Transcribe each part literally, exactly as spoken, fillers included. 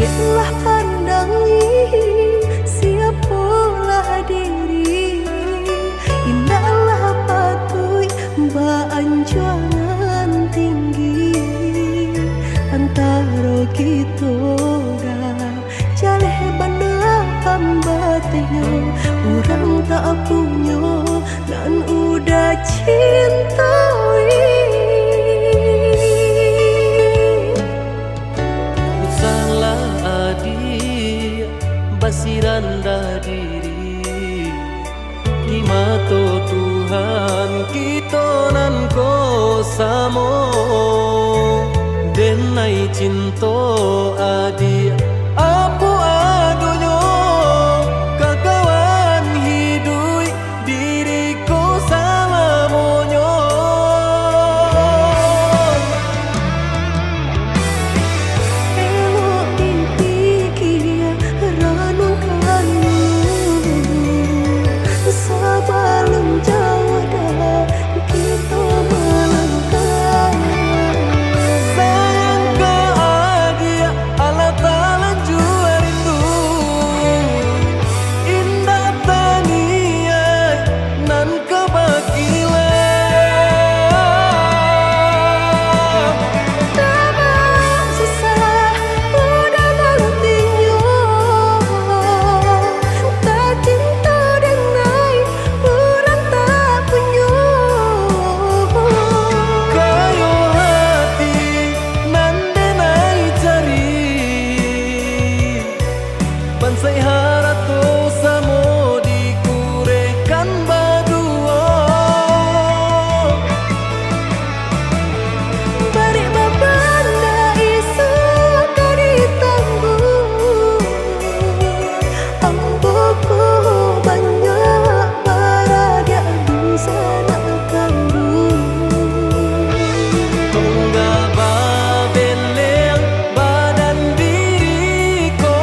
Lah pandangi, siapolah diri, indaklah patuik baanjuangan tinggi. Antaro kito, jaleh bana pambatinyo, urang tak punyo nan udah cintoi. Usahlah adiak basirandah diri, di mato Tuhan kito nan ko samo. Denai cinto adiak, apo adonyo, kakawan hiduik diri ko salamonyo. Elok dipikia, ranuangkan dulu, sabalun jauah dah kito malangkah. Sayang ka adiak, alah talanjua rindu, indak taniaik nan ka bakilah. Tabang susah udah nantinyo, tacinto denai urang tak punyo. Kayo hati nan denai cari, bansaik harato samo dikurehkan baduo. Barek babanda isuak ka ditangguang, ambo ko banyak baradiak dunsanak kandung. Tungga babeleng badan diri ko,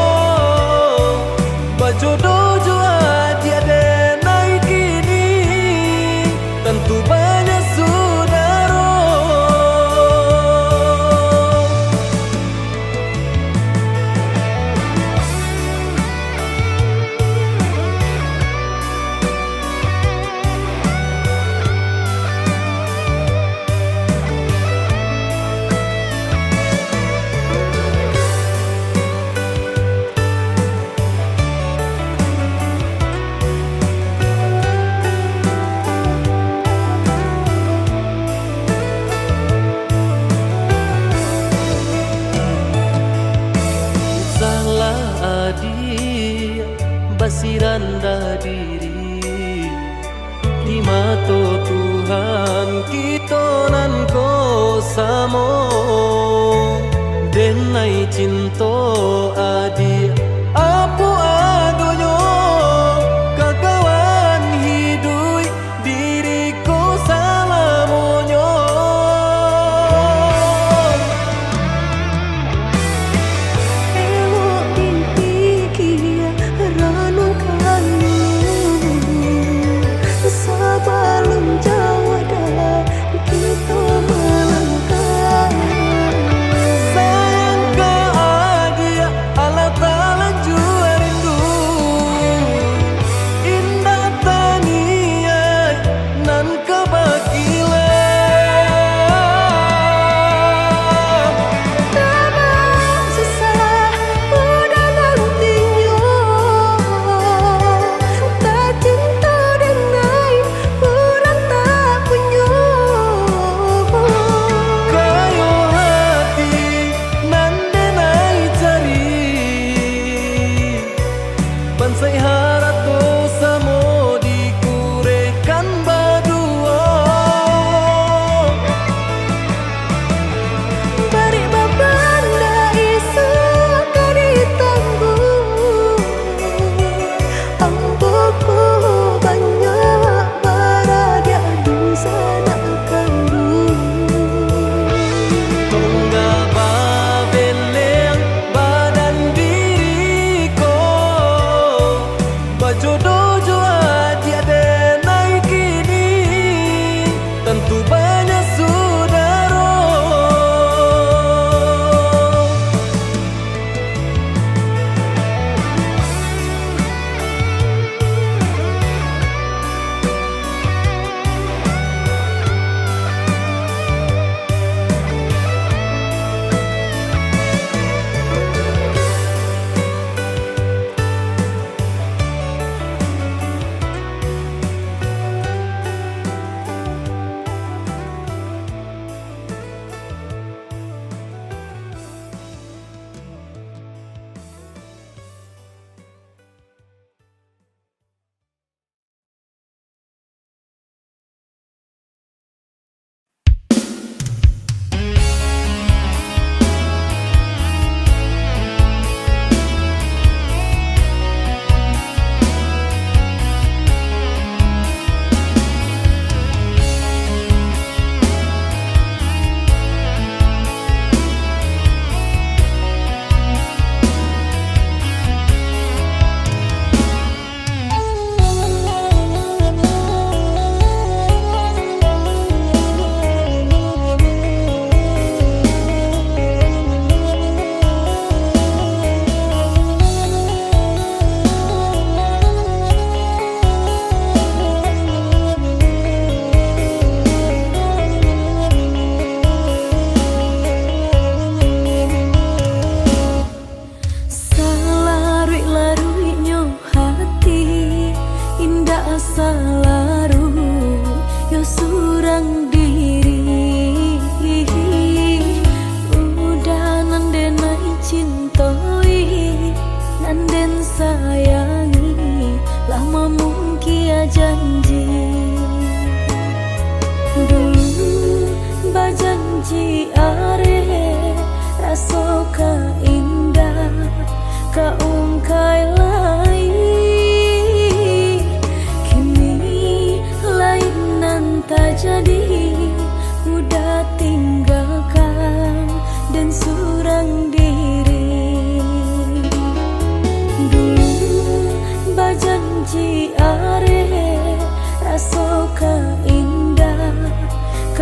bajodoh jo adiak denai kini, tantu banyak sudaro. Usahlah adiak basirandah diri, di mato Tuhan kito nan ko samo. Denai cinto adiak, apo adonyo, kakawan hiduik diri ko salamonyo. Elok dipikia, ranuangkan dulu, sabalun jauah dah kito malangkah. Sayang ka adiak,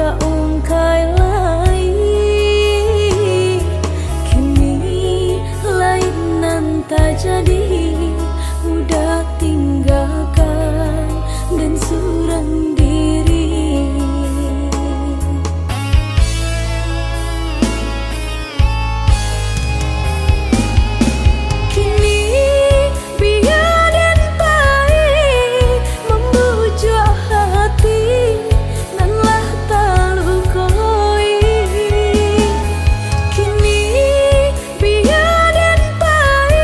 Ungkai lai, kini lain nan tajadi, udah tinggakan den surang diri. Kini bia den pai mambujuak hati nan lah talukoi. Kini bia den pai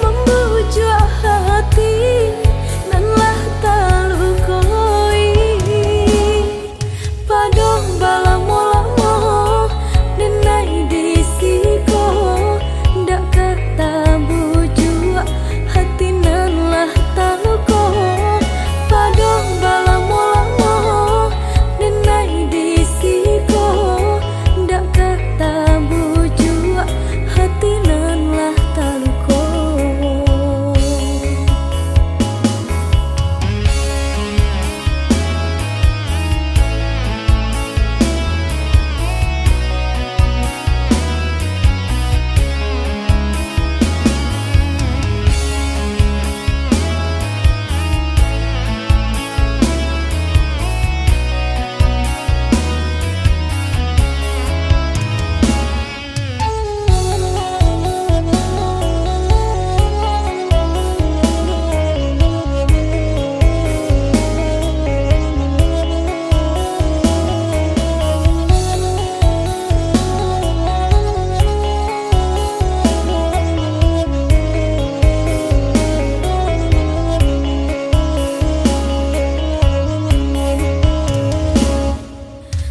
mambujuak hati nan lah talukoi. Pado balamo-lamo den ai di siko, dak ka tabujuak hati nan lah taluko. Pado balamo-lamo den ai di siko, dak ka tabujuak hati nan lah taluko.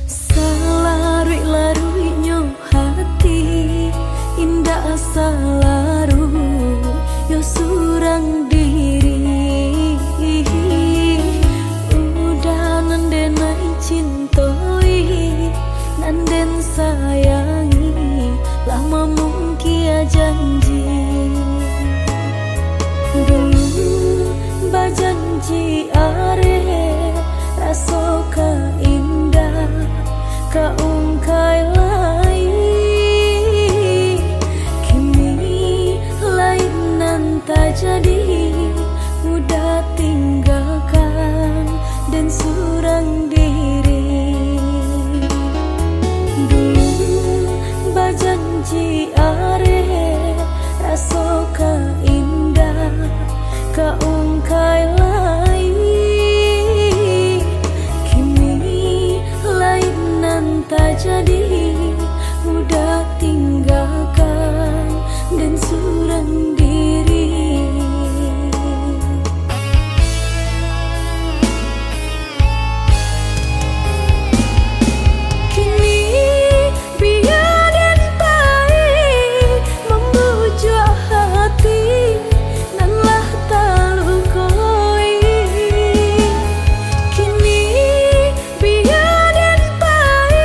Salaruik-laruiknyo hati, indak salaruik yo surang diri. Udah nan den ai cintoi, nan den sayangi, lah mamungkia janji. Dulu bajanji areh, raso ka indak ka ungkai lai. Kini lain nan tajadi, udah tinggakan den surang diri. Dulu bajanji areh, raso ka indak ka ungkai lai. Kini lain nan tajadi, udah tinggakan den surang diri. Kini bia den pai mambujuak hati nan lah talukoi. Kini bia den pai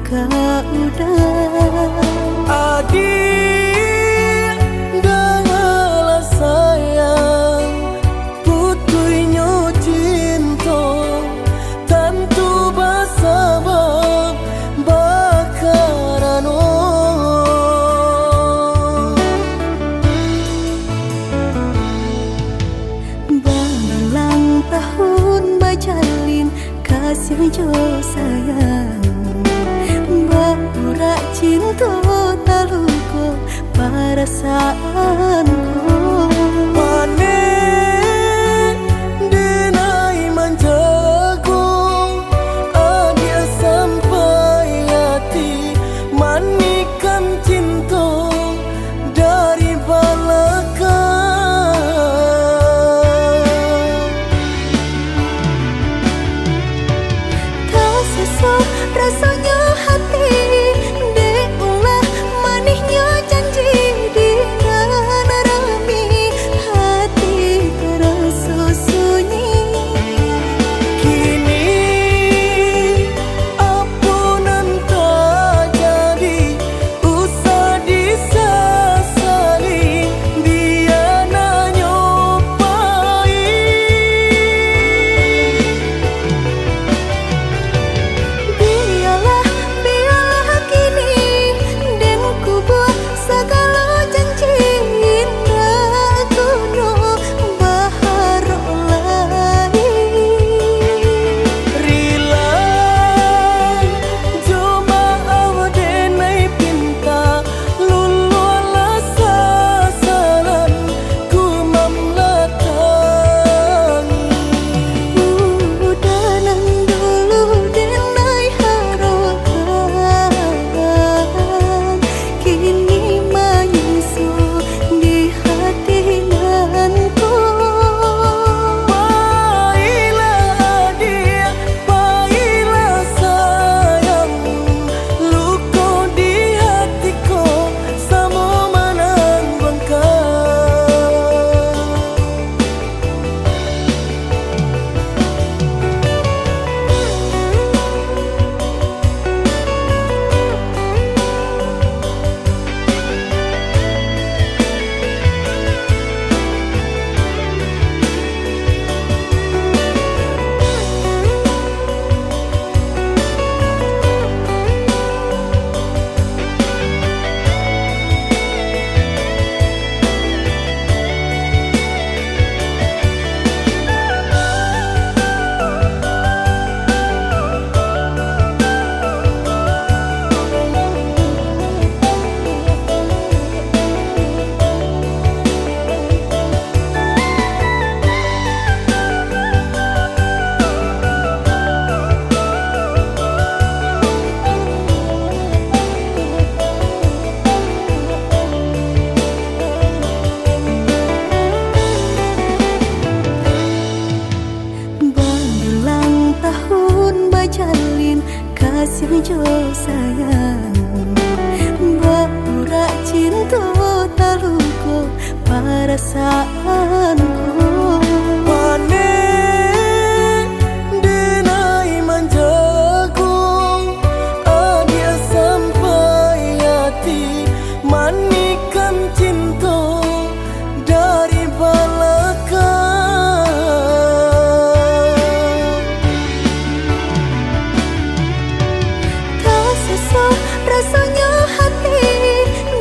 ka uda. Adiak, dangalah sayang, putuihnyo cinto, tantu basabab bakarano. Babilang tahun bajalin, kasiah jo sayang, baurak cinto taluko parasaanku. Panek denai manjago, adiak sampai ati, manikan cinto dari balakang. Tasaso rasonyo hati, dek ulah manihnyo janji di nan rami, hati taraso sunyi. Kini apo nan tajadi, usah disasali, bia nan nyo pai. Bialah, bialah kini den kubua sagalo janji, indak guno baharok lai. Rila jo maaf denai pinta, luluahlah sasalan ku mamalatangi. Uda nan dulu denai harokan, kini manyuso di hati nan ko. Pailah adiak, pailah sayang, luko di hati ko samo manang bangka. Babilang tahun bajalin, kasiah jo sayang, baurak cinto taluko parasaanku. Panek denai manjago, adiak sampai ati, manikan cinto dari balakang. Tasaso rasonyo hati,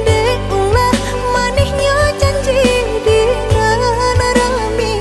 dek ulah manihnyo janji di nan rami,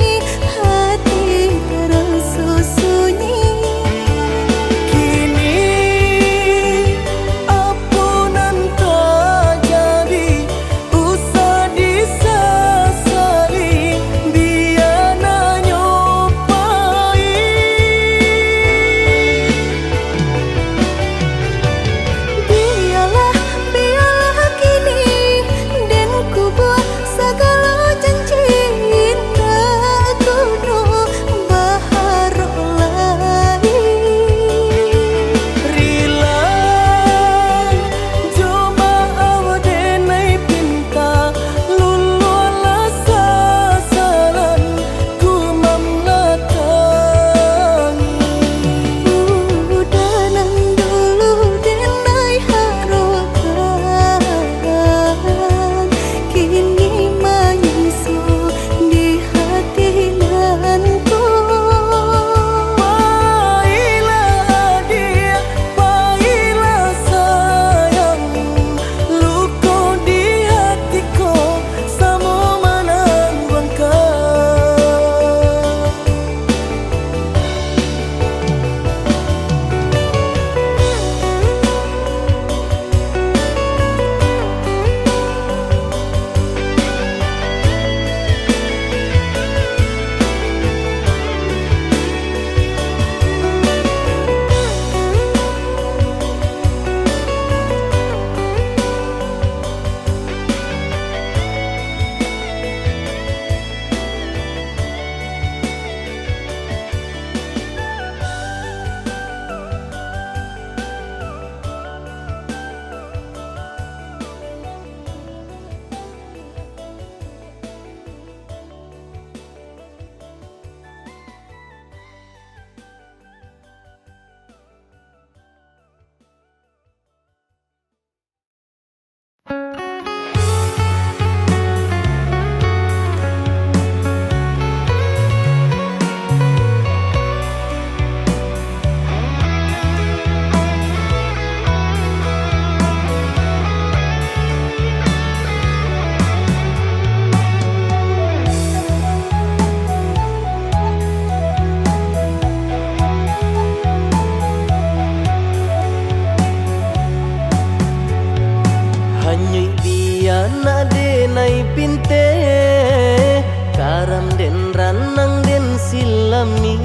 Nyuik bia nak denai pinteh, karam den ranang den silami,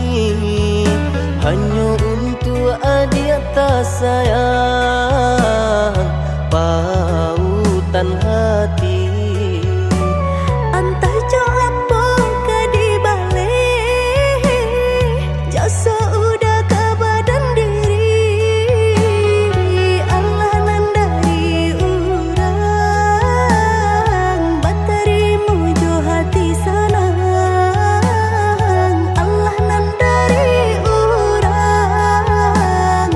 hanyo untuak adiak tasayang, pautan hati. Antah jo apo ka dibaleh, jaso uda ka badan diri, alah nan dari urang, batarimo jo hati sanang, alah nan dari urang,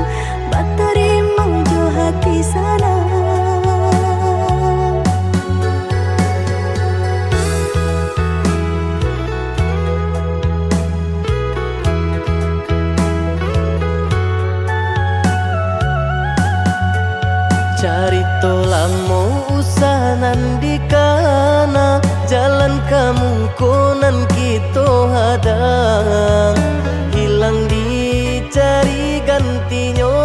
batarimo jo hati sanang. Carito lamo usah nan dikana, jalan ka muko nan kito hadang, hilang dicari gantinyo,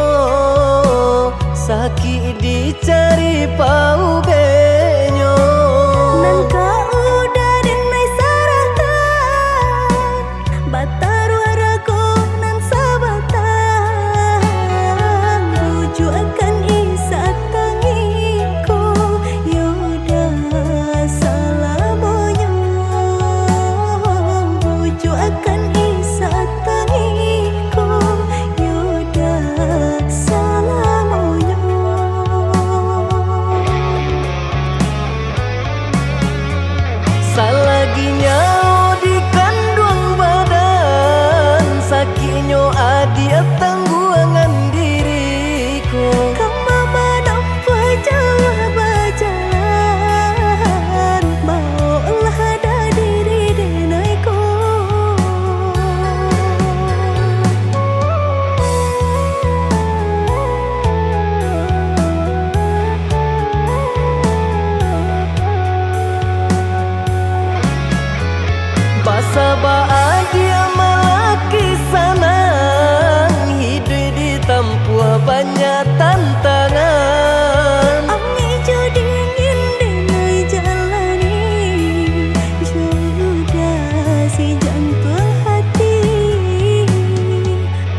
sakik dicari paubeknyo. Nan ka uda den ai sarahkan, bataruah rago nan sabatang, bujuakan Isa tangiko, yo dah salamonyo, bujuakan Isa tangiko, yo dah salamonyo. Salagi nyawo di kanduang badan, sakiknyo adiak tangguangan diri ko. Kama manampuah jauah bajalan, baoklah diri denai ko. Basabab adiak malaki sanang, hiduik ditampuah banyak tantangan. Angek jo dingin denai jalani, jo uda si jantuang hati.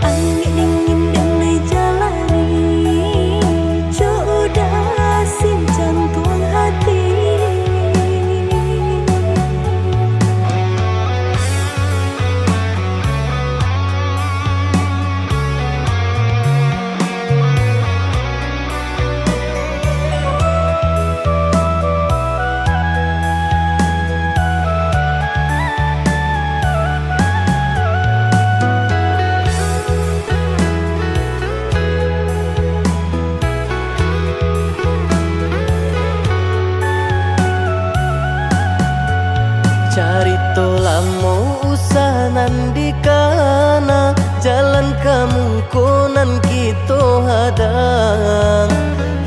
Angek dingin denai jalani, jo uda si jantuang hati. Carito lamo usah nan dikana, jalan ka muko nan kito hadang,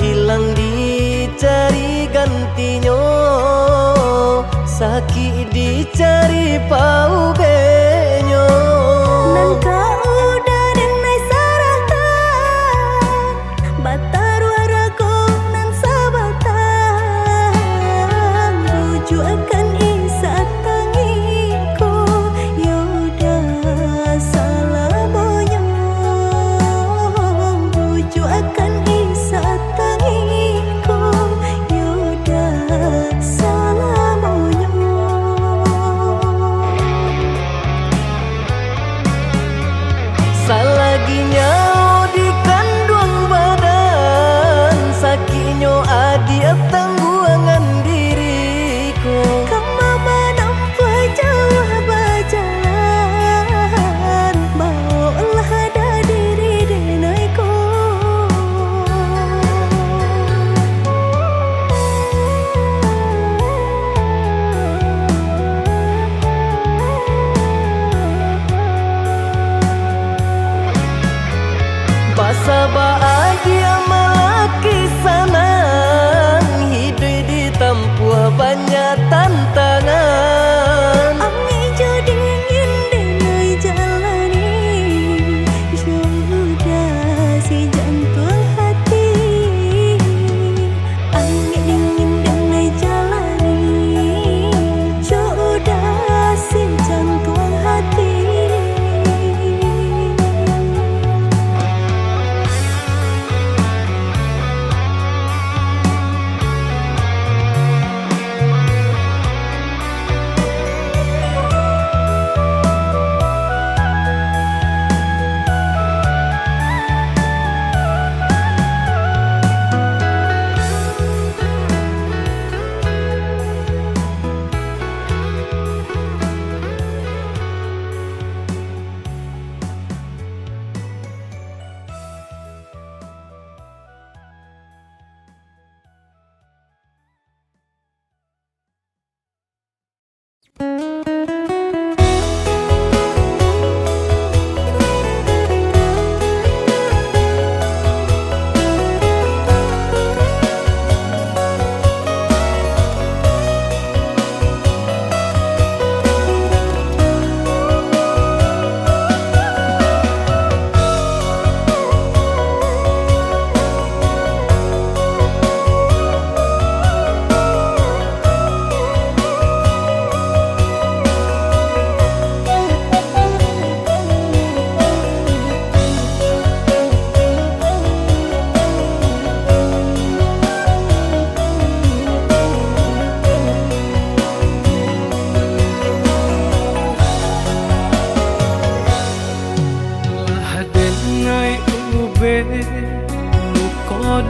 hilang dicari gantinyo, sakik dicari paubeknyo. Nan ka uda den ai sarahkan, bataruah rago nan sabatang, bujuakan Isa tangiko, yo dah salamonyo, bujuakan Isa tangiko, yo dah salamonyo.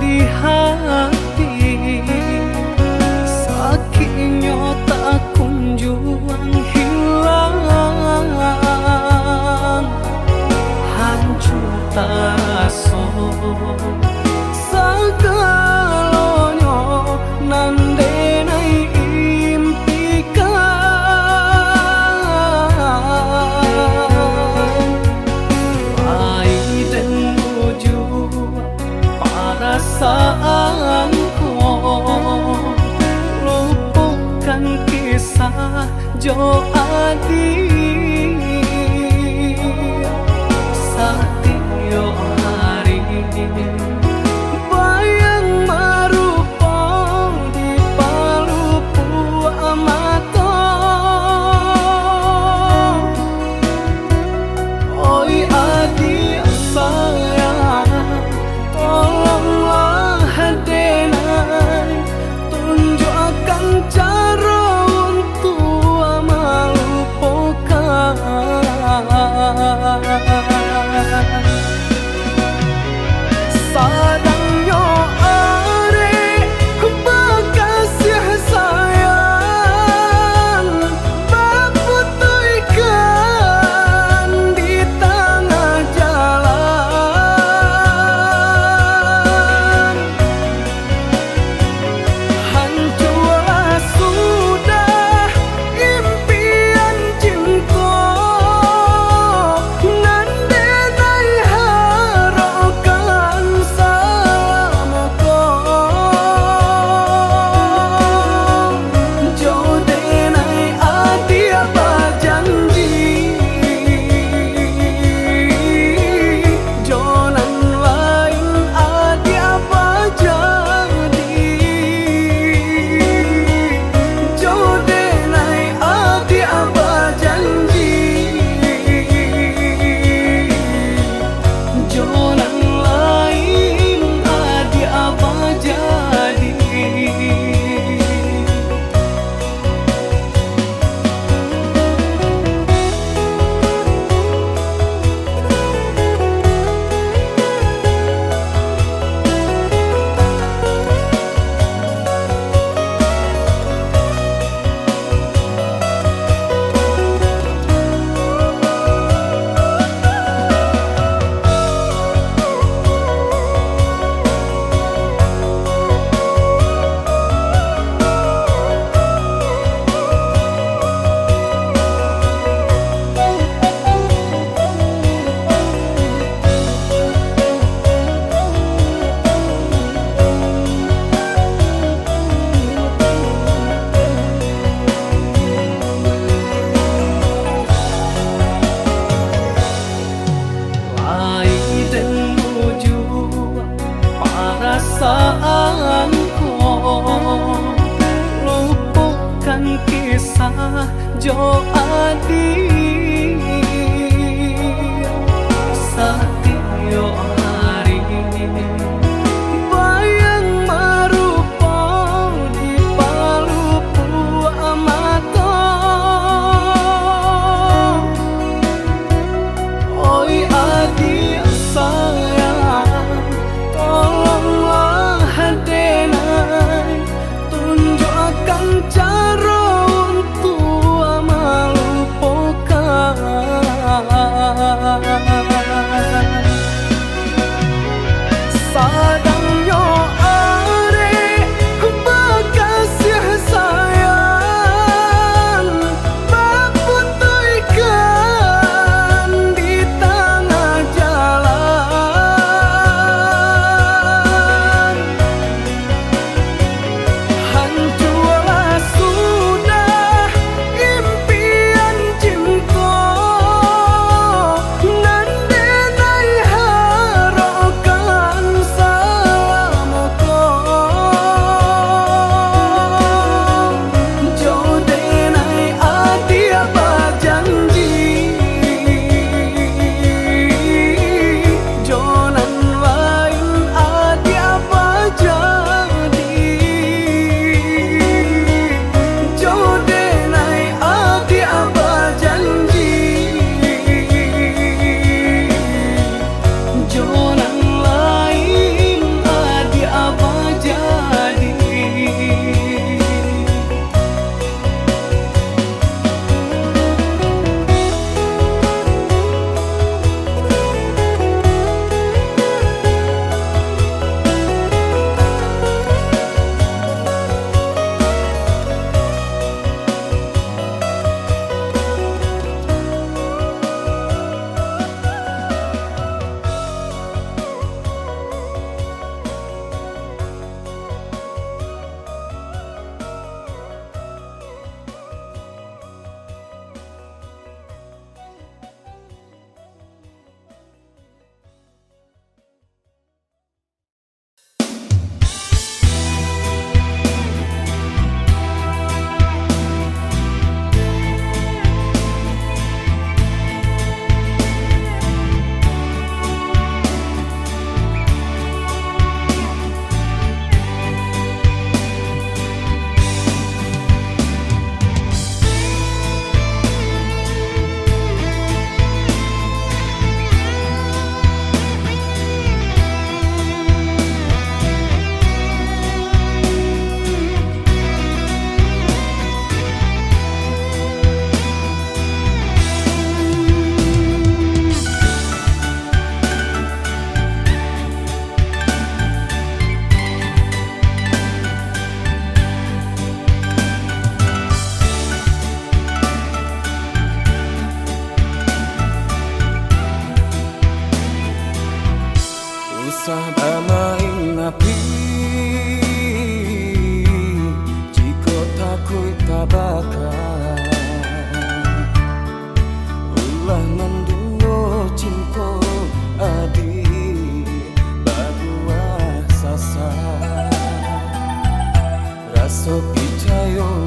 di hati, sakiknyo tak kunjuang hilang. Hancua taraso sagalonyo nan denai impikan. Lai den bujua parasaan ko, lupokan kisah jo Adi. Satio ari bayang marupo di palupuak mato. Oi adik sayang, tolonglah denai tunjukkan caro untuak malupokan. Sadangnyo arek bakasiah sayang, baputuihkan di tangah jalan. Hancualah sudah impian cinto nan denai harokan salamo ko. Jo denai adiak bajanji, jo nan lain adiak bajadi. Jo denai adiak bajanji, jo nan lain adiak bajadi. Lai den bujua parasaan ko, lupokan kisah jo Adi. Satio ari bayang marupo di palupuak mato. Oi adik sayang, tolonglah denai tunjukkan caro untuak malupokan.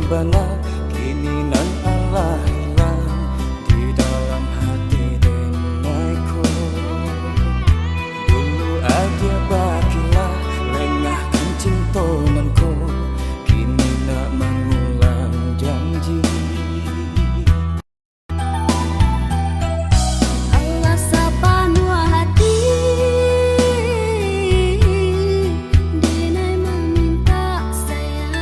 Bana, kini nan alah ilang di dalam hati denai ko. Dulu agiah bakilah, lengahkan cinto nan ko, kini nak mangulang janji. Alah sapanuah hati, denai mamintak sayang.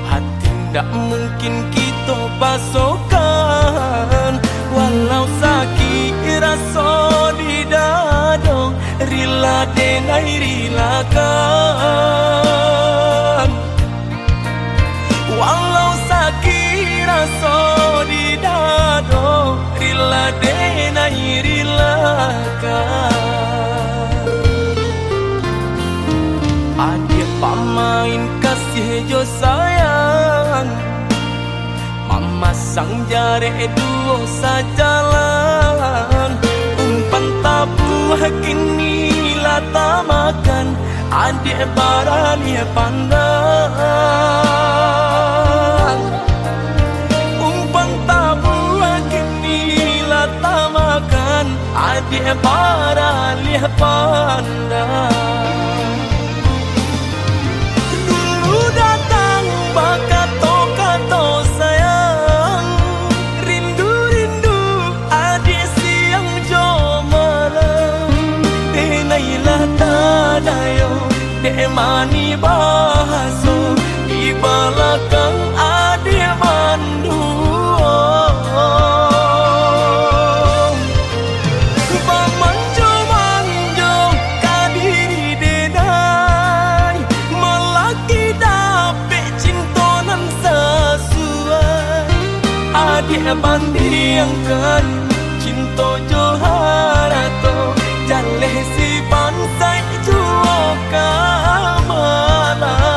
Hati ndak mungkin kito pasokan, walau sakik raso di dado, rila denai rilakan. Walau sakik raso di dado, rila denai rilakan. Adiak pamain kasih jo sayang, mamasang jarek duo sajalan. Umpan tabuah kini lah tamakan, adiak baralih pandang. Umpan tabuah kini lah tamakan, adiak baralih pandang. Dulu datang bakato-kato sayang, rindu-rindu adiak siang jo malam. Denai lah tadayo dek manih bahaso, di balakang adiak manduo. Bamanjo-manjo ka diri denai, malaki dapek cinto nan sasuai. Adiak bandiangkan cinto jo harato, jaleh si bansaik juo ka malang.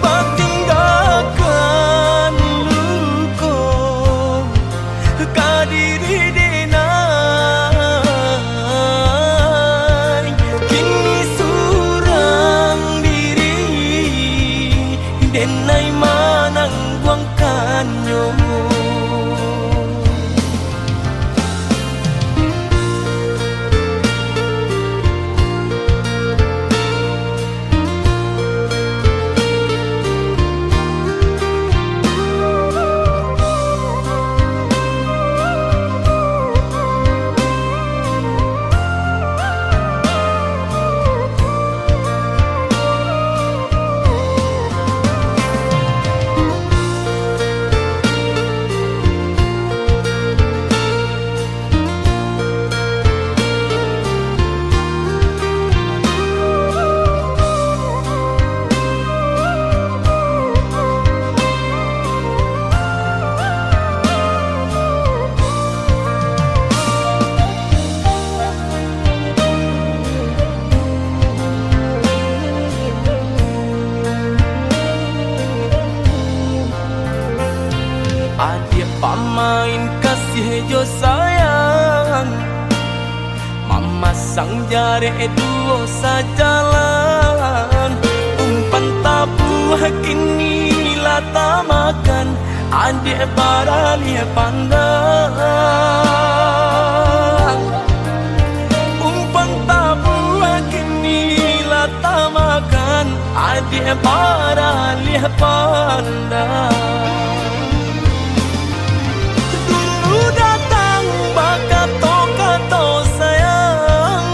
Batinggakan luko ka diri denai, kini surang diri denai manangguangkannyo. Adiak pamain kasih jo sayang, mamasang jarek duo sajalan. Umpan tabuah kini lah tamakan, adiak baralih pandang. Umpan tabuah kini lah tamakan, adiak baralih pandang. Dulu datang bakato-kato sayang,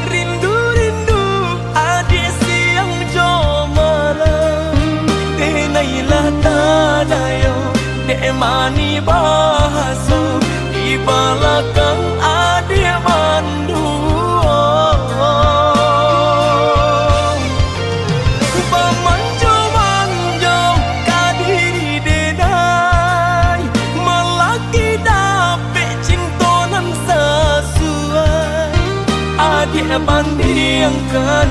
rindu-rindu adiak siang jo malam. Denai lah tadayo dek manih bahaso, di balakang adiak manduo. Bamanjo-manjo ka diri denai, malaki dapek cinto nan sasuai. Adiak bandiangkan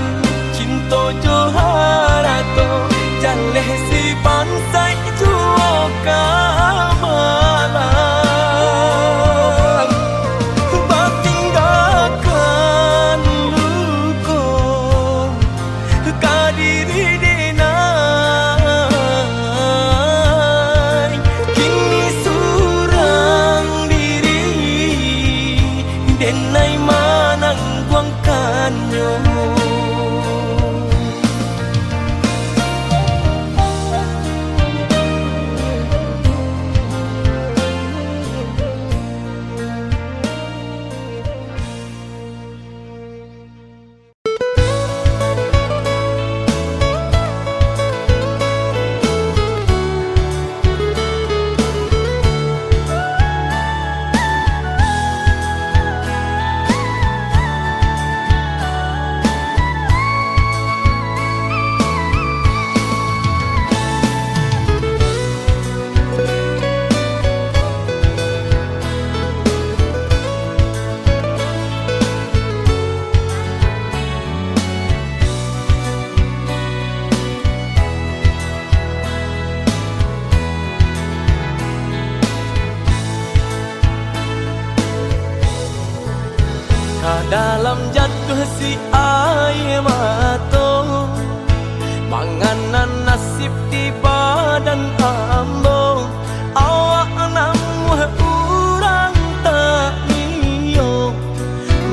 cinto jo harato, jaleh si bansaik juo ka malang. Batinggakan luko ka diri denai, kini surang diri denai manangguangkannyo. aia mato, mangana nasib di badan ambo. Awak namuah urang taniyo,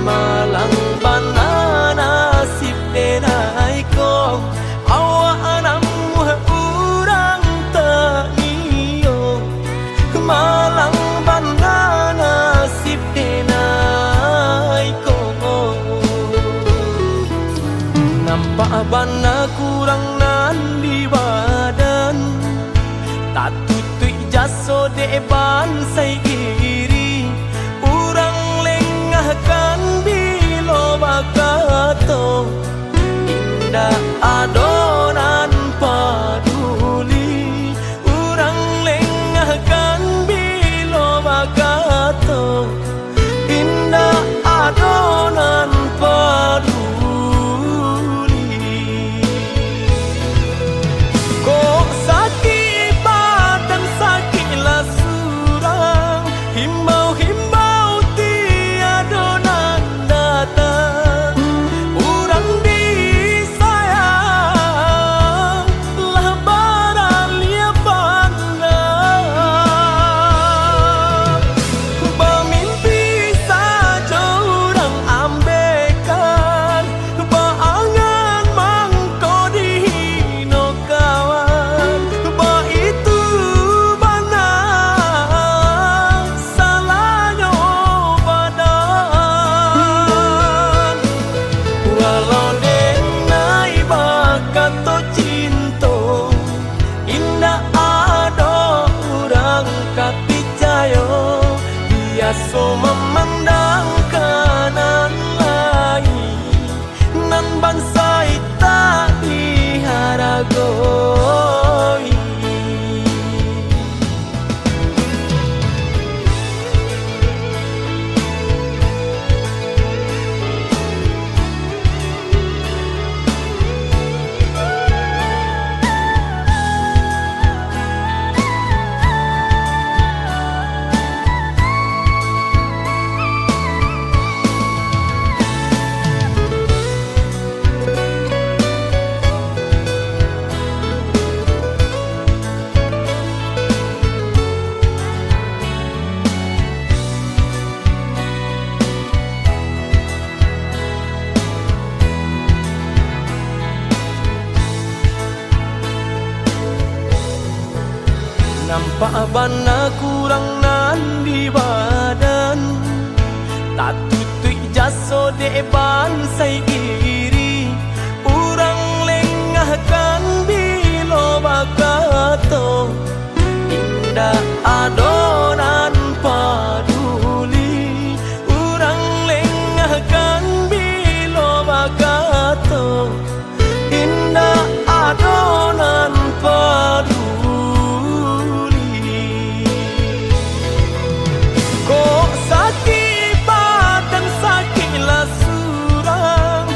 malang bana nasib denai ko. Awak namuah urang taniyo, malang bana nasib denai ko. Nampak bana kurang nan di badan, tatutuik jaso dek bansai iri. Urang lengahkan bilo bakato, indak ado nan paduli. Urang lengahkan bilo bakato, indak ado nan paduli. Kok sakik badan, sakiklah surang, himbau-himbau tiado nan datang. Urang disayang lah baraliah pandang. Bamimpi sajo urang ambekan, baangan mangko dihino kawan. Baitu bana salahnyo badan. Walau denai bakato cinto, indak ado urang ka picayo. Biaso mamandang ka nan lain, nan bansai tak diharagoi. Nampak bana kurang nan di badan, tatutuik jaso dek bansai iri. Urang lengahkan bilo bakato, indak ado nan paduli. Urang lengahkan bilo bakato, indak ado nan paduli. Kok sakik badan, sakiklah surang,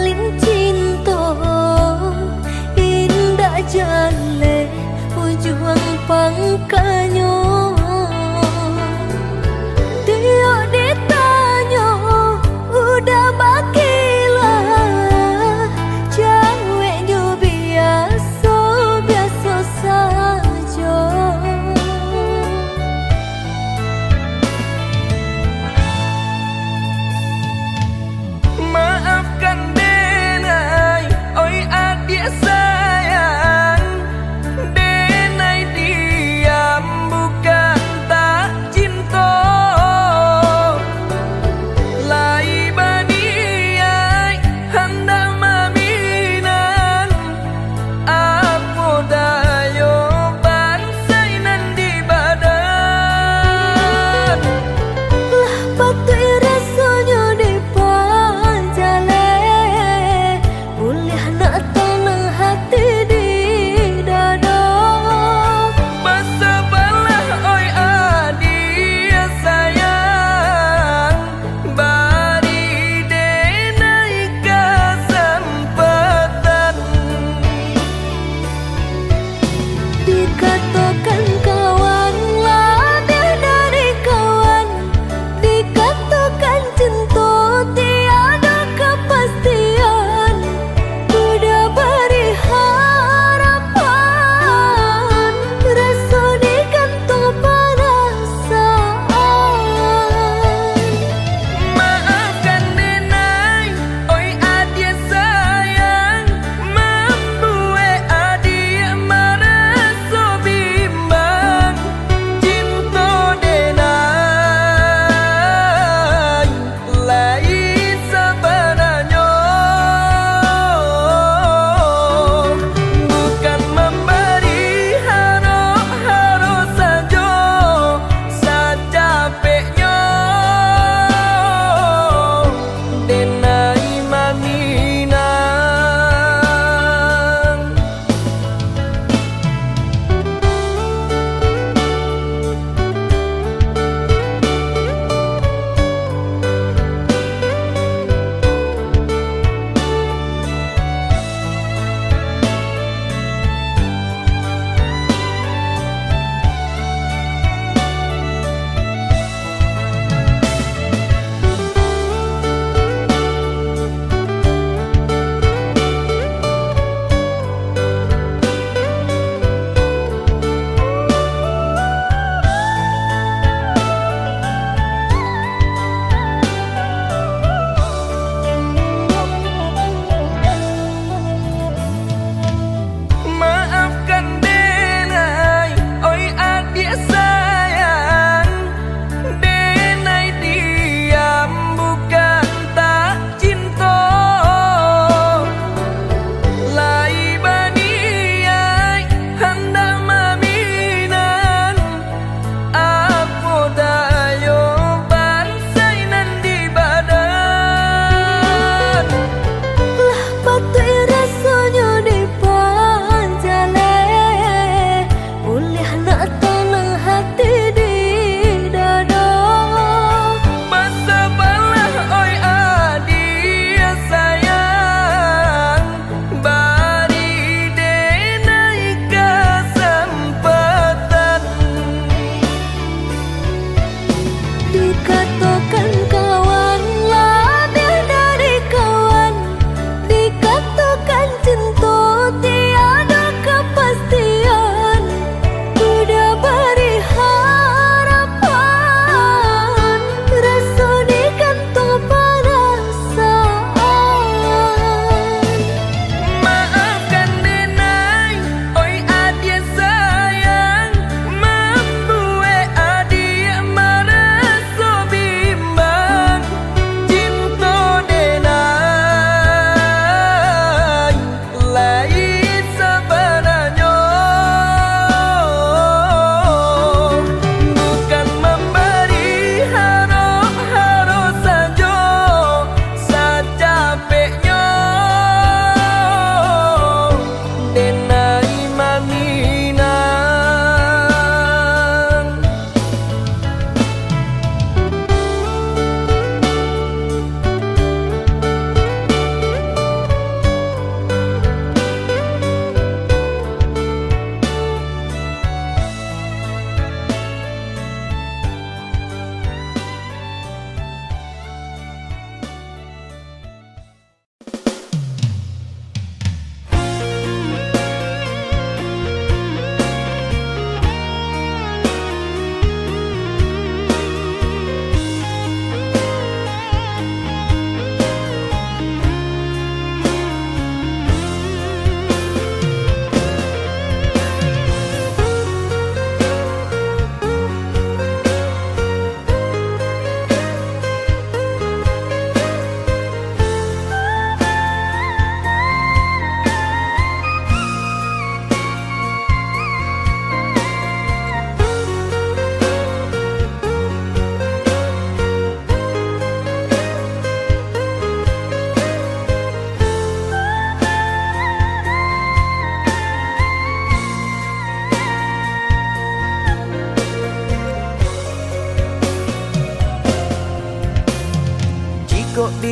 Cinto indak jaleh ujuang pangkanyo. Tiok ditanyo udah bakilah, jaweknyo biaso-biaso sajo. Maafkan denai, oi adiak sayang. Denai diam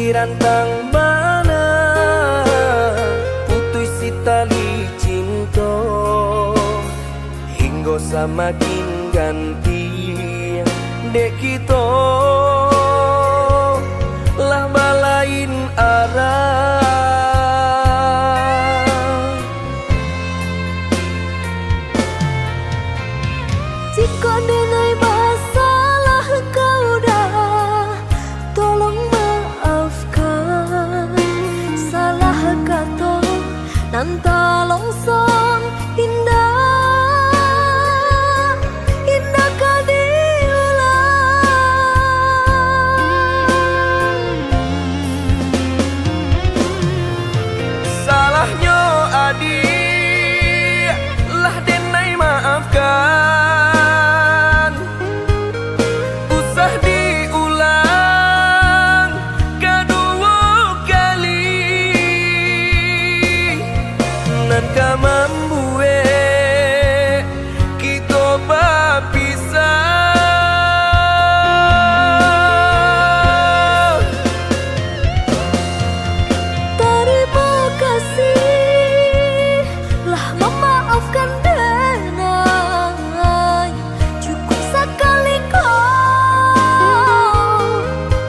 Rantang bana putuih si tali cinto, hinggo samakin ganti dek kito lah balain arah. Jikok denai basalah ka uda, tolong maafkan. Salah kato nan talonsong indak, indak ka diulang. Salahnyo adik lah denai maafkan. Usah diulang kaduo kali, nan ka mambuek kito bapisah. Tarimo kasih lah mamaafkan denai. Cukuik sakali ko,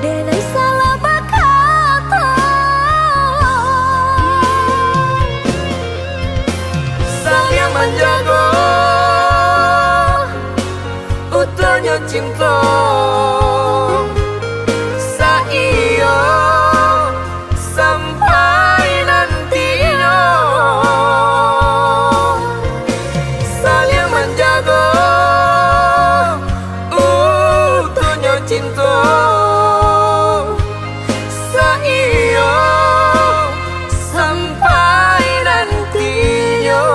denai salah bakato. Saliang manjago utuhnyo cinto, saiyo sampai nantinyo. Saliang manjago utuhnyo cinto, saiyo sampai nantinyo.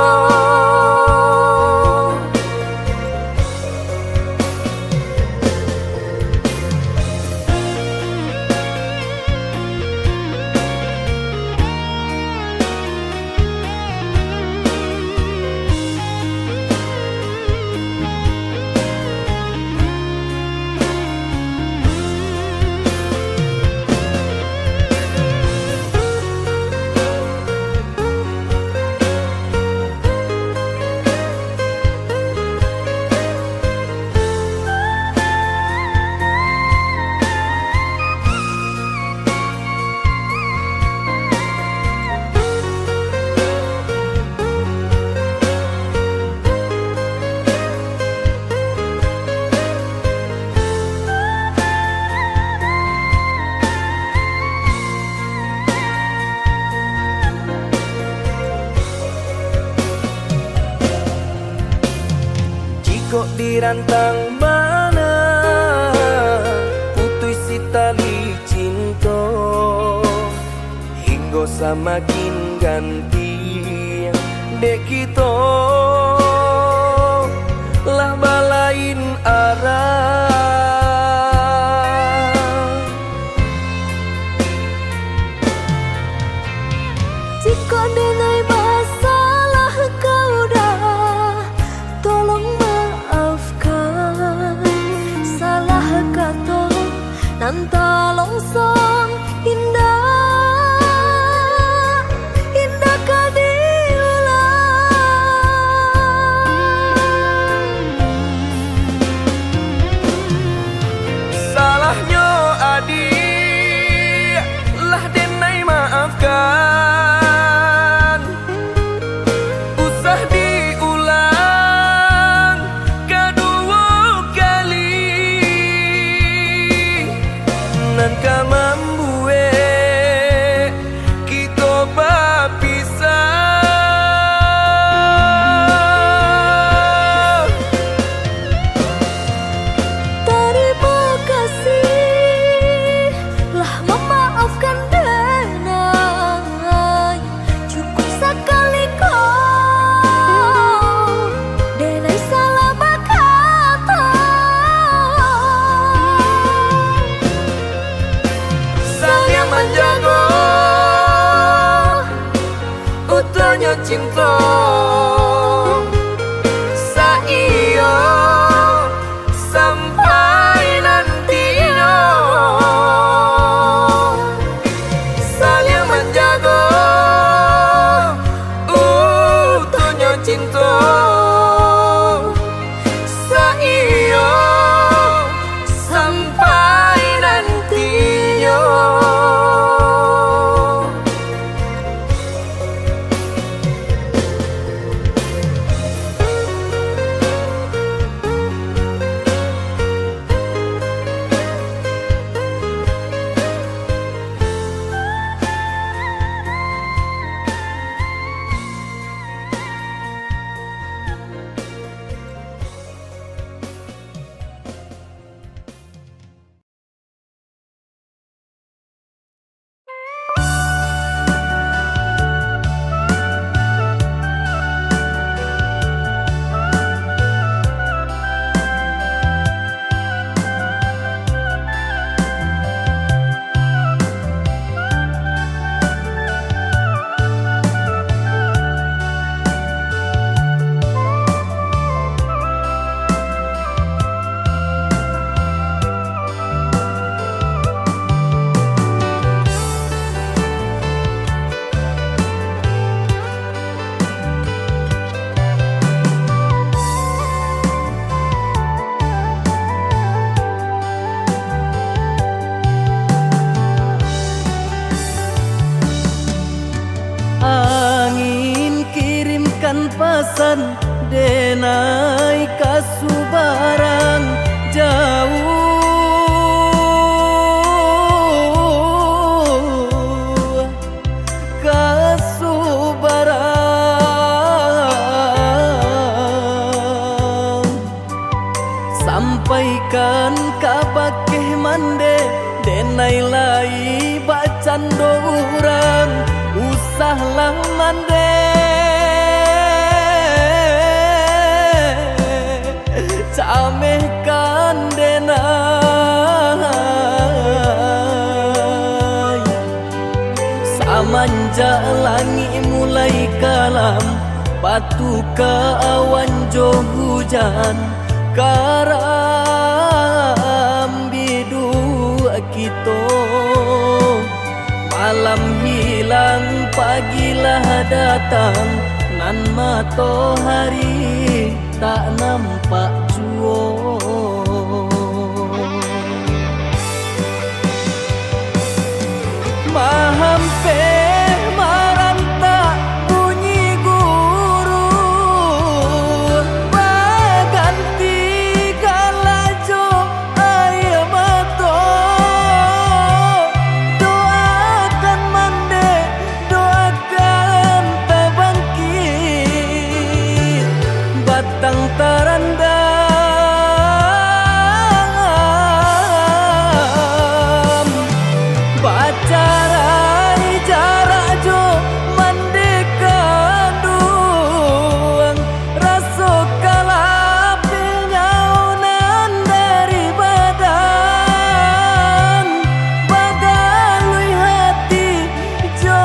Jikok dirantang bana putuih si tali cinto, hinggo samakin ganti dek kito lah balain arah. Jikok denai basalah ka uda, tolong maafkan. Salah kato nan talonsong indak, indak ka diulang. Salahnyo adik lah denai maafkan. Usah diulang kaduo kali, nan ka mambuek kito bapisah. Tarimo kasih lah mamaafkan denai. Cukuik sakali ko, denai salah bakato. Saliang manjago utuhnyo cinto, saiyo sampai nantinyo. Pasan denai ka subarang jauah, ka subarang. Sampaikan ka bakeh mandeh, denai lai bacando urang, usahlah mandeh, camehkan denai. Samanjak langik mulai kalam, batuka awan jo hujan, karam biduak kito. Malam hilang, pagilah datang, nan matohari tak nampak juo. Mahampeh marantak bunyi guru, baganti galajo aia mato. Doakan mandeh, doakan tabangkik, batang tarandam. Bacarai jarak jo mandeh kanduang, raso kalapeh nyawo nan dari badan, bagaluih hati jo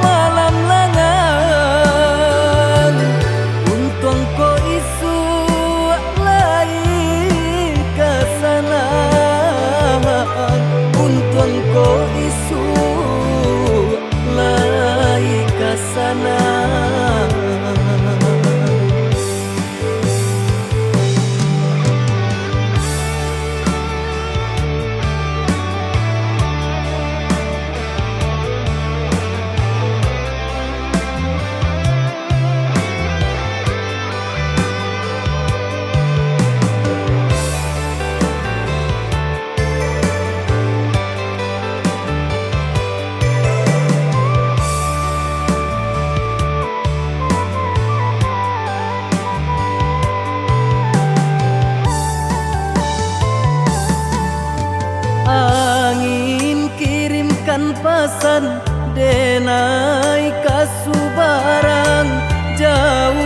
malam langang. Untuang ko isuak lai ka sanang, untuang ko isuak lai ka sanang. Angin kirimkan pasan denai ka subarang jauah,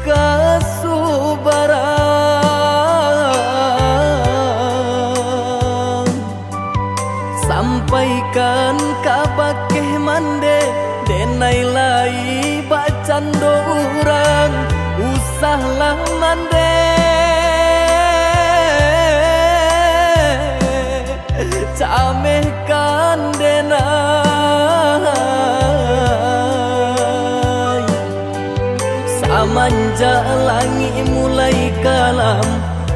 ka subarang. Sampaikan ka bakeh mandeh, denai lai bacando urang, usahlah mandeh, camehkan denai. Samanjak langik mulai kalam,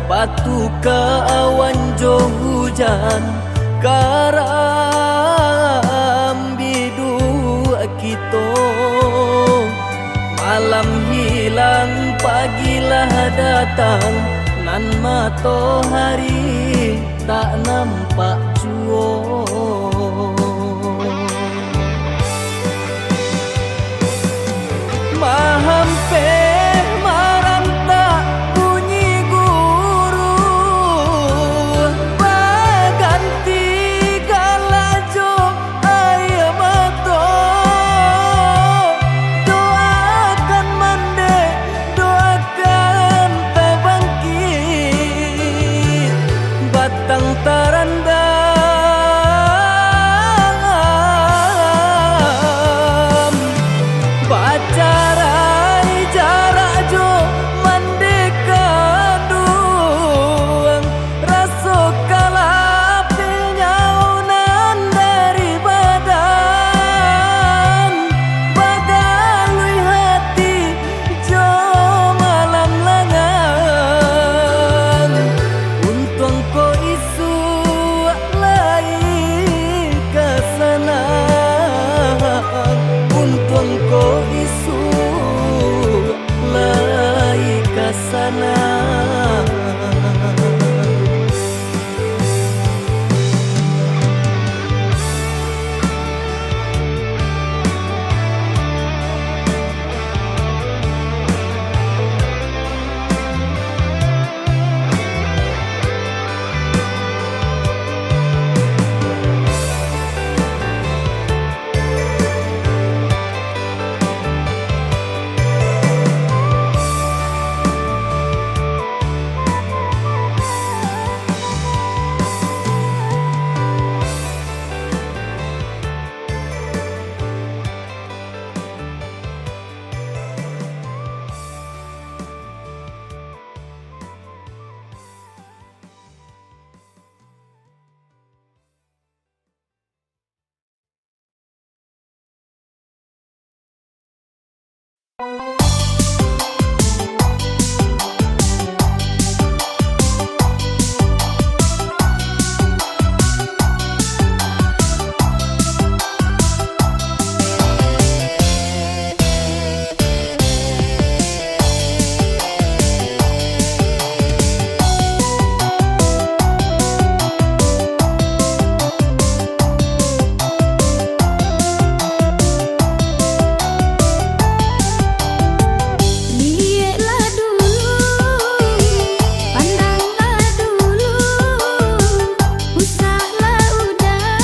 batuka awan jo hujan, karam biduak kito. Malam hilang, pagilah datang, nan matohari tak nampak juo. Mahampeh marantak bunyi guru, baganti galajo aia mato. Doakan mandeh, doakan tabangkik, batang tarandam. Lieklah dulu, pandanglah dulu, usahlah udah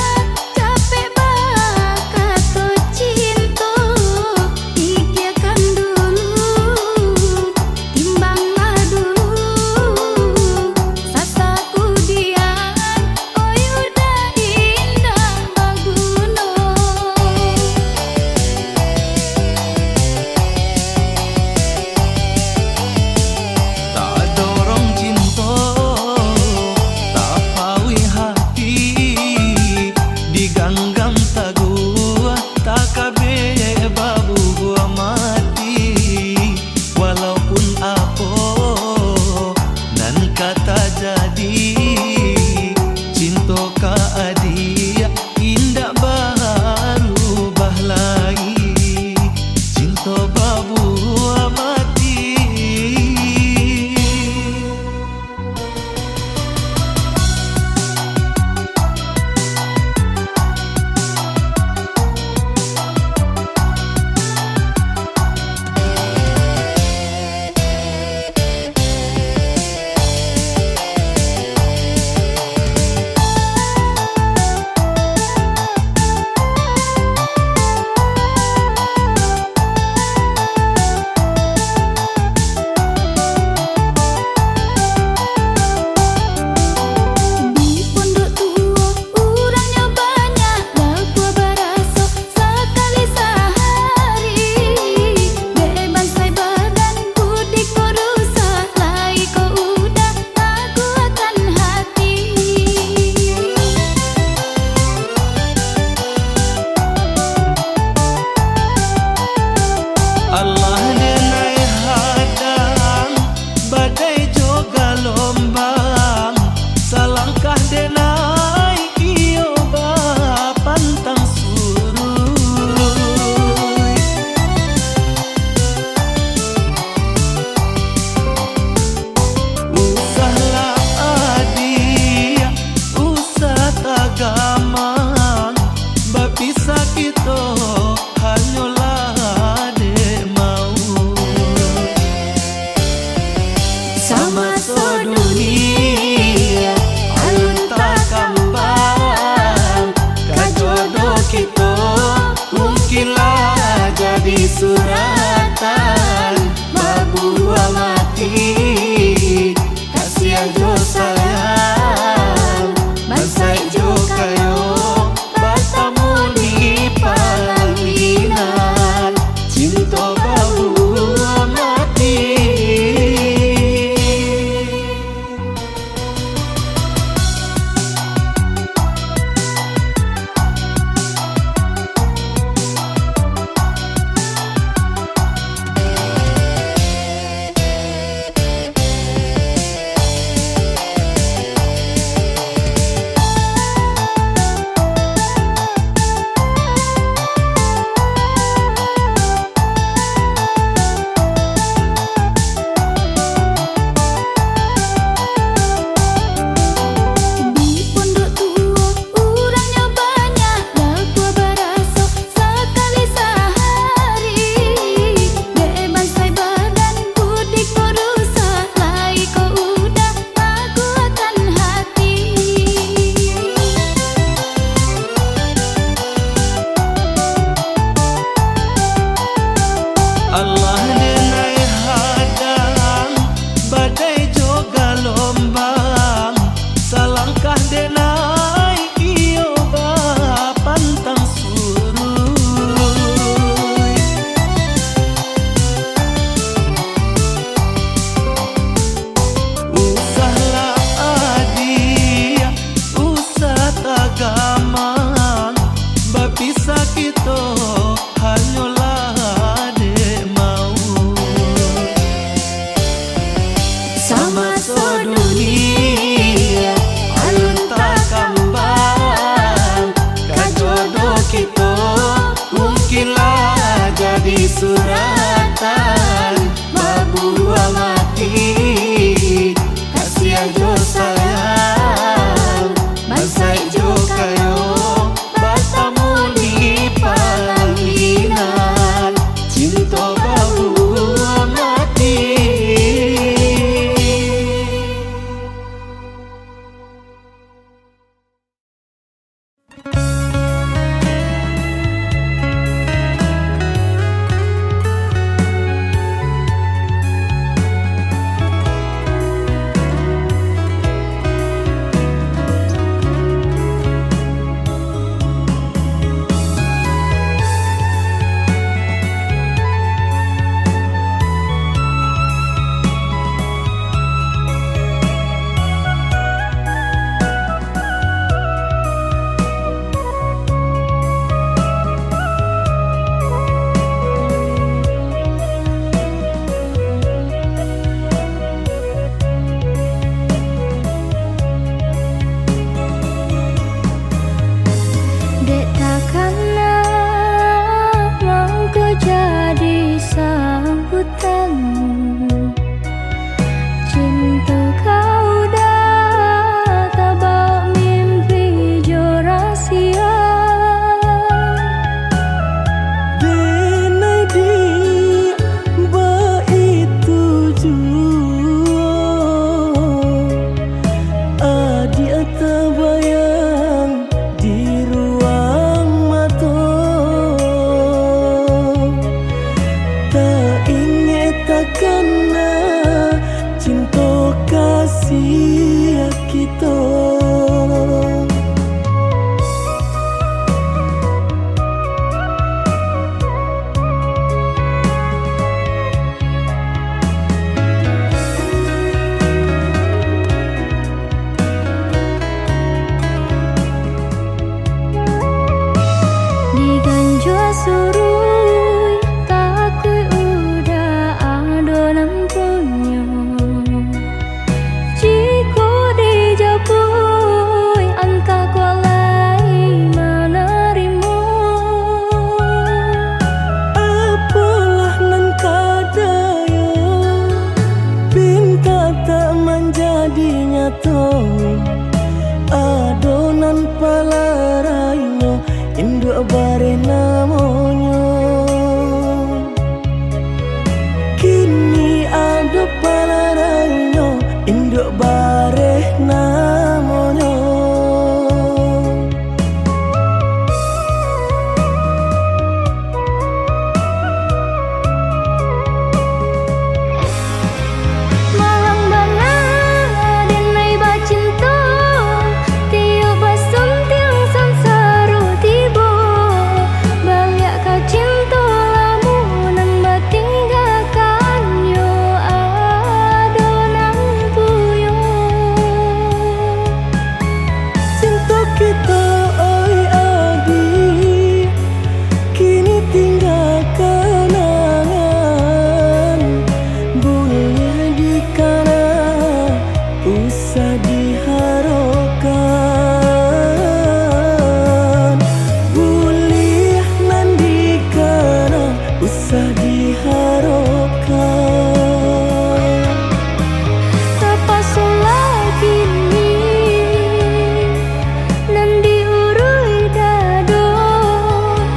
capek bakato cinto. Pikirkan dulu, timbanglah dulu, sasakudian, oi udah indak baguno. Tadorong cinto, tapauih hati, diganggam taguah, takabek babuah mati. Walaupun apo nan ka tajadi, cinto ka adiak indak barubah lai, cinto babuah mati. Di pondok tuo, urangnyo banyak, lapua baraso, sakali sahari. Dek bansai badan, budi ko rusak, lai ko udah, takuakan hati. Alah denai hadang, badai jo galombang, salangkah denai iyo bapantang suruik. Usahlah adiak, usah tagamang, bapisah kito hanyolah dek mauik. Samaso dunia alun takambang, ka jodoh kito mungkinlah jadi suratan, babuah mati, kasiah jo sayang, bansaik jo kayo, batamu di palaminan, cinto babuah mati. Palarainyo, induak bareh namonyo. Kini ado palarainyo, induak bareh namonyo. Malang bana denai bacinto, tiok basuntiang sansaro tibo, baliak ka cinto lamo nan batinggakan yo ado nan puyo. Cinto kito, oi adiak, kini tingga kanangan. Buliah dikana, usah diharokan. Buliah nan dikana, usah diharokan. Tapasolah kini nan diuruih dado,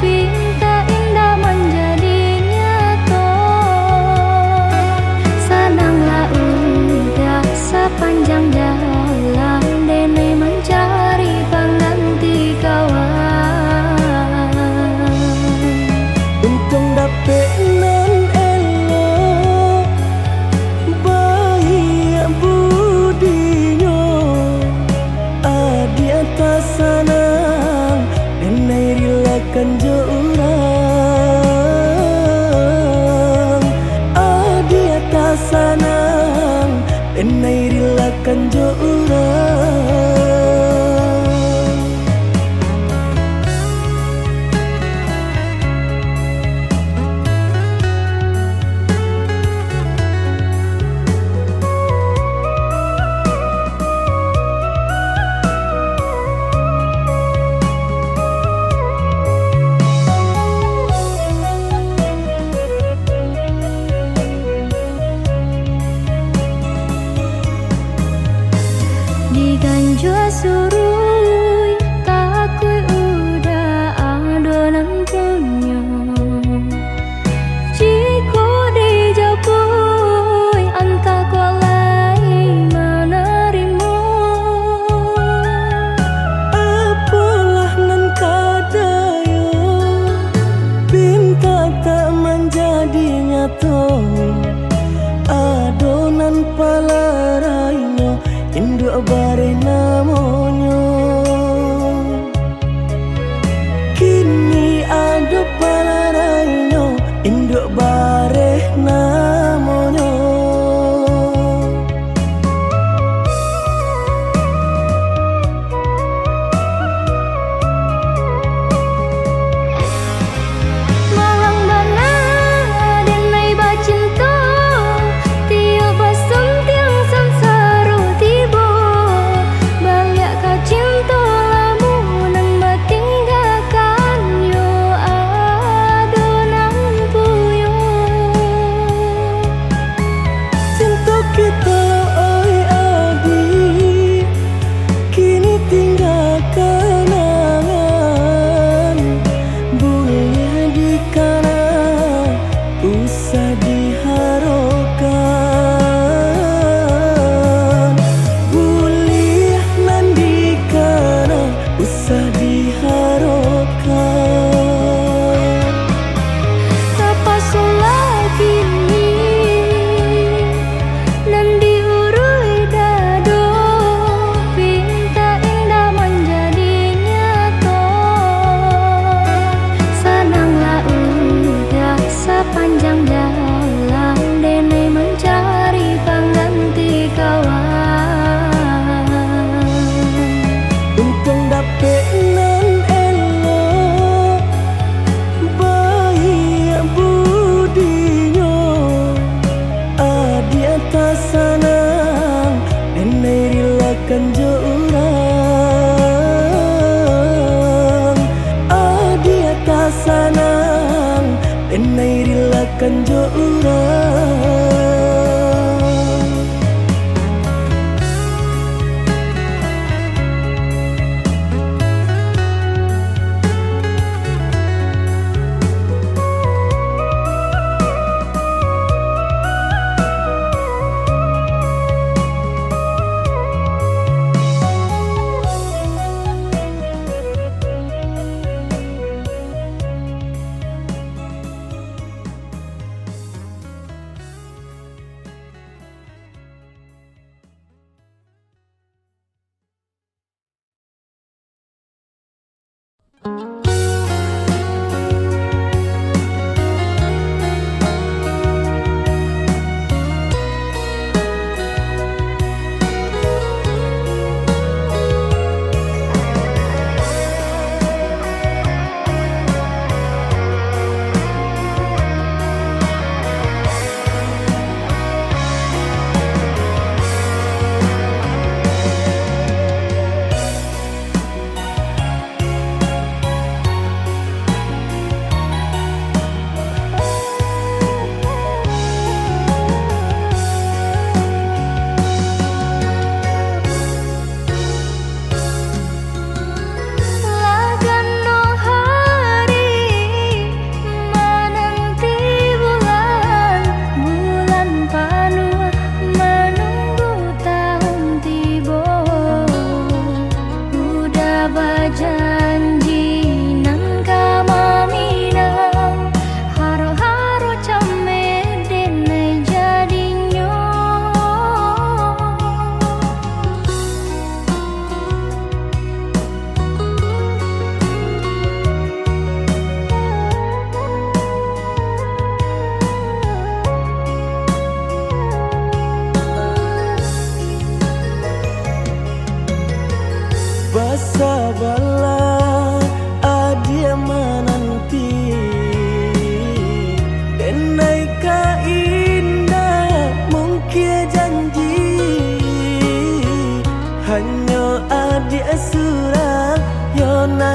pintak indak manjadi nyato. Sananglah udah sapanjang jalan, denai mancari pangganti kawan. Untuang dapek nan elok, baiak budinyo. Adiak tasanang, denai rilakan jo urang. Adiak tasanang, denai rilakan jo urang.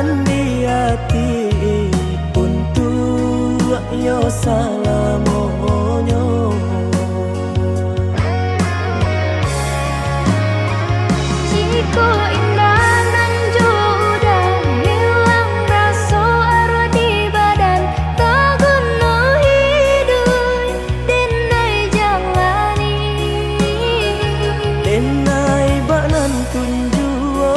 di ati untuak yo salamonyo. Jikok indak nan jo uda, hilang raso aruah di badan, taguno hiduik den ai jalani. Den ai bak nan tun juo,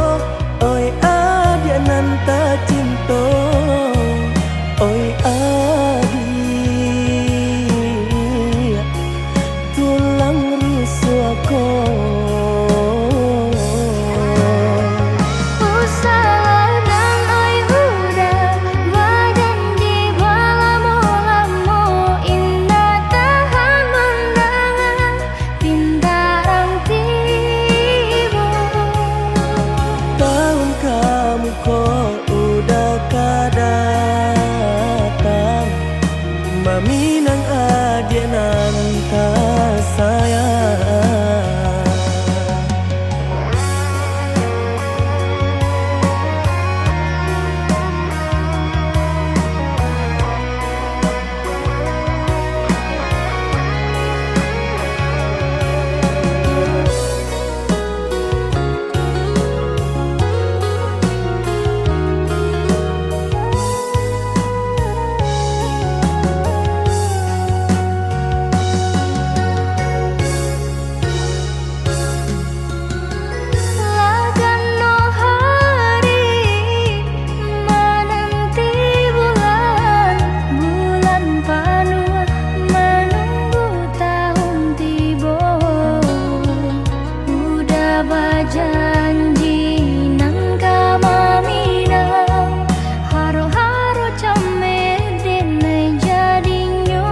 oi adiak nan tacinto, oi adiak tulang rusuah ko. Usahlah nan oi uda, bajanji balamo-lamo, indak tahan mandanga pintarang tibo. Taun ka muko uda ka datang, maminang adiak nan tasayang. Lah ganok hari mananti bulan, bulan panuah manunggu tahun tibo. Uda bajanji nan ka maminang, harok-harok cameh den ai jadinyo.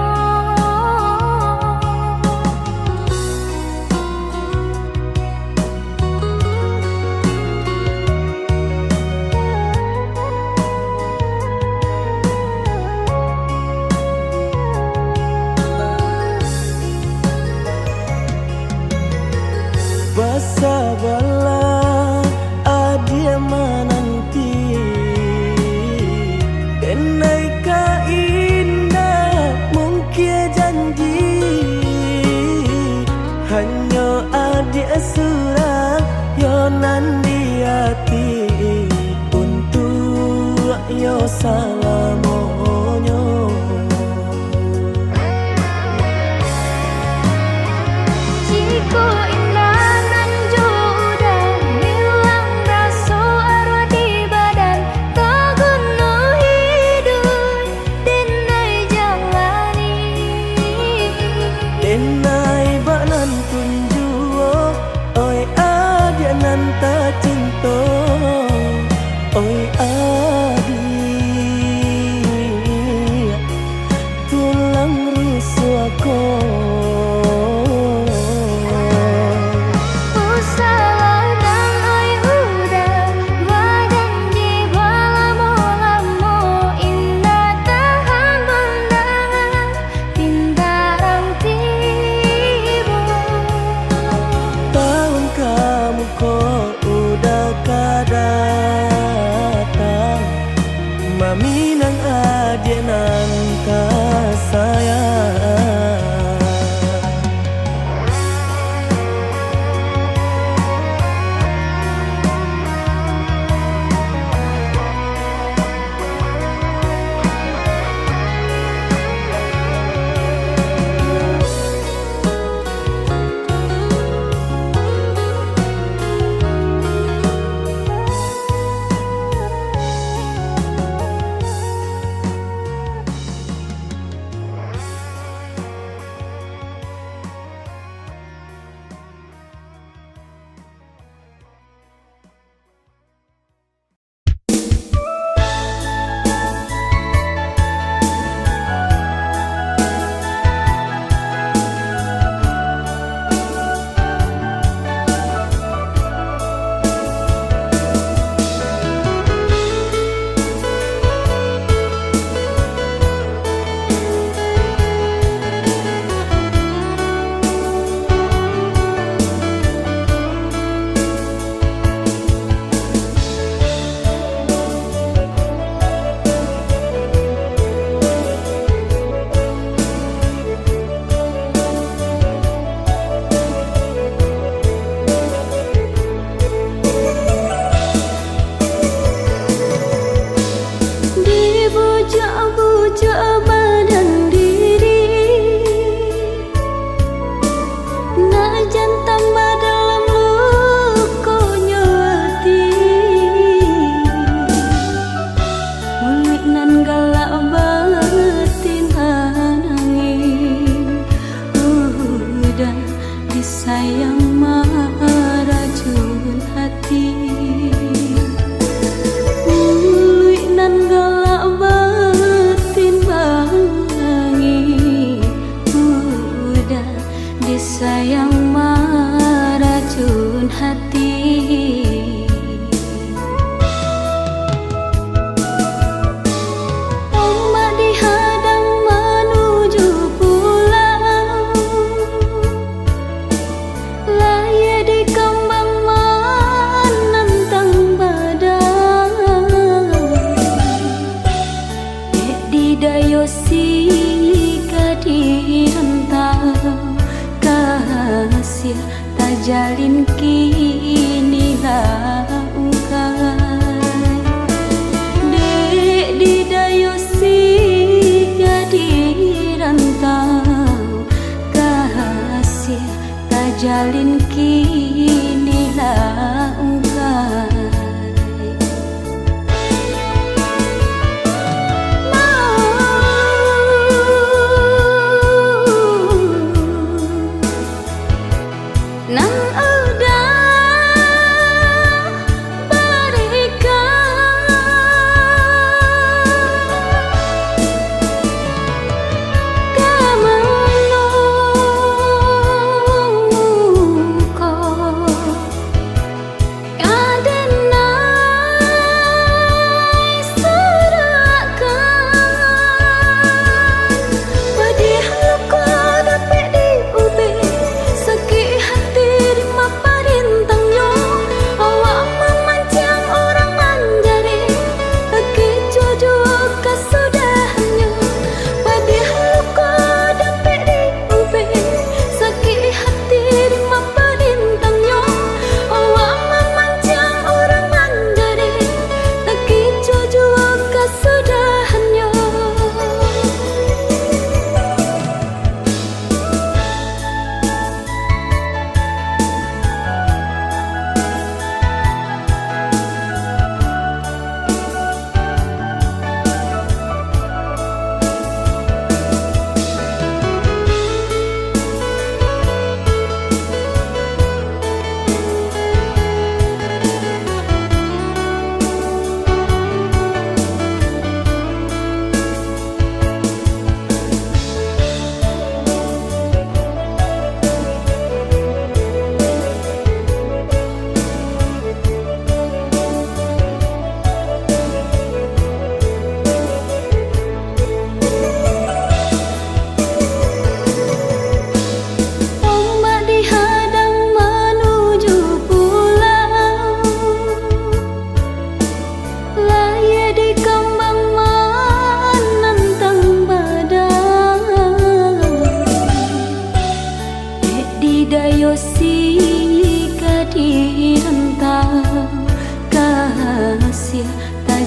Basabalah, adiak mananti, den ai ka indak mungkia janji. Hanyo adiak surang yo nan di ati, untuak yo salamonyo. Jikok indak nan jo uda, hilang raso aruah di badan, taguno hiduik den ai jalani. Den ai bak nan tun juo, oi adiak nan tacinto, oi adiak tulang rusuah ko. Usahlah nan oi uda, bajanji balamo-lamo, indak tahan mandanga pintarang tibo. Taun ka muko uda ka datang,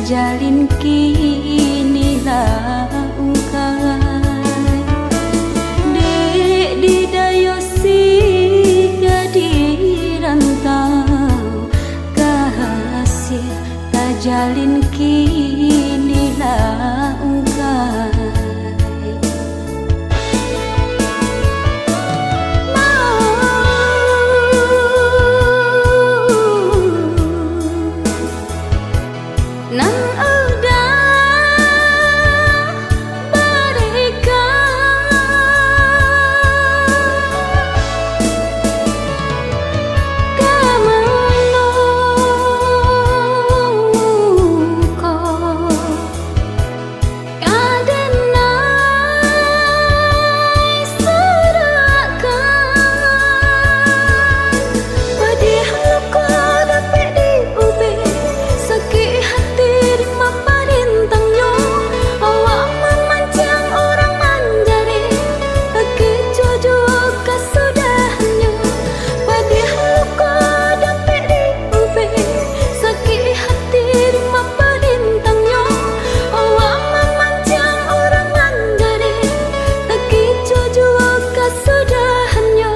Jalin kini lah ungkai. Dek di dayo sida di rantau, kasih tajalin kini lah ungkai. Nan udah barikan ka mano ko. Ka denai surahkan, padiah luko dapek diubek, sakik hati di maparintangnyo, awak mamancang urang manjarek, takicuah juo kasudahannyo, padiah luko dapek diubek, sakik hati di maparintangnyo, awak mamancang urang manjarek, takicuah juo kasudahannyo.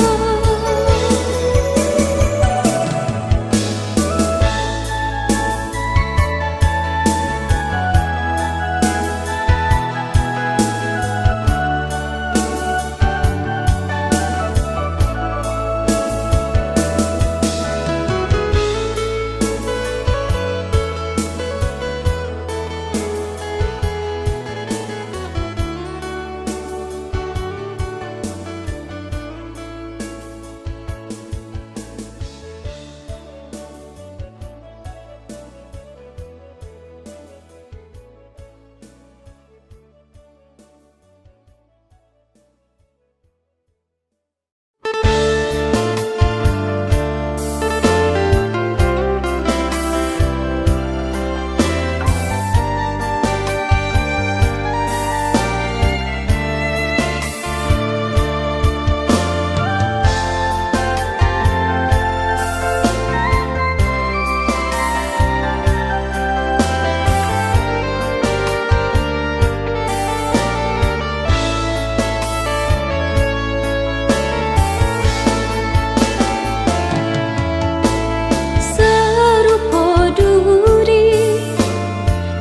Sarupo duri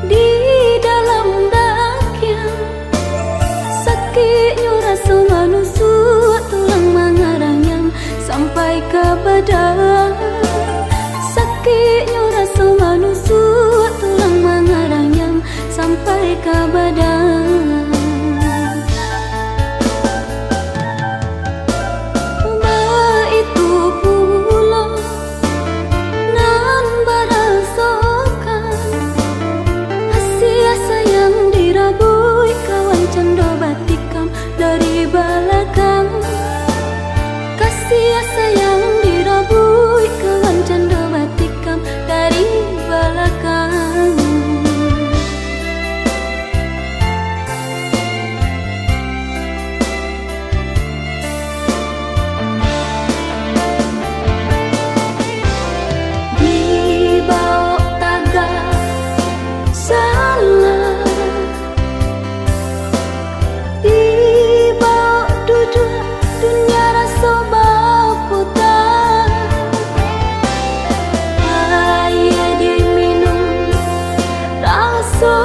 di dalam dakiang, sakiknyo raso manusuak tulang mangarangyang sampai ka badan. Sakiknyo raso manusuak tulang mangarangyang sampai ka badan. Baitu pulo nan barasokan, kasiah sayang dirabuik kawan cando batikam dari balakang. Kasiah sayang dirabuik kawan cando batikam dari balakang. Dibaok tagak salah, dibaok duduak, dunia raso baputa. Aia diminum raso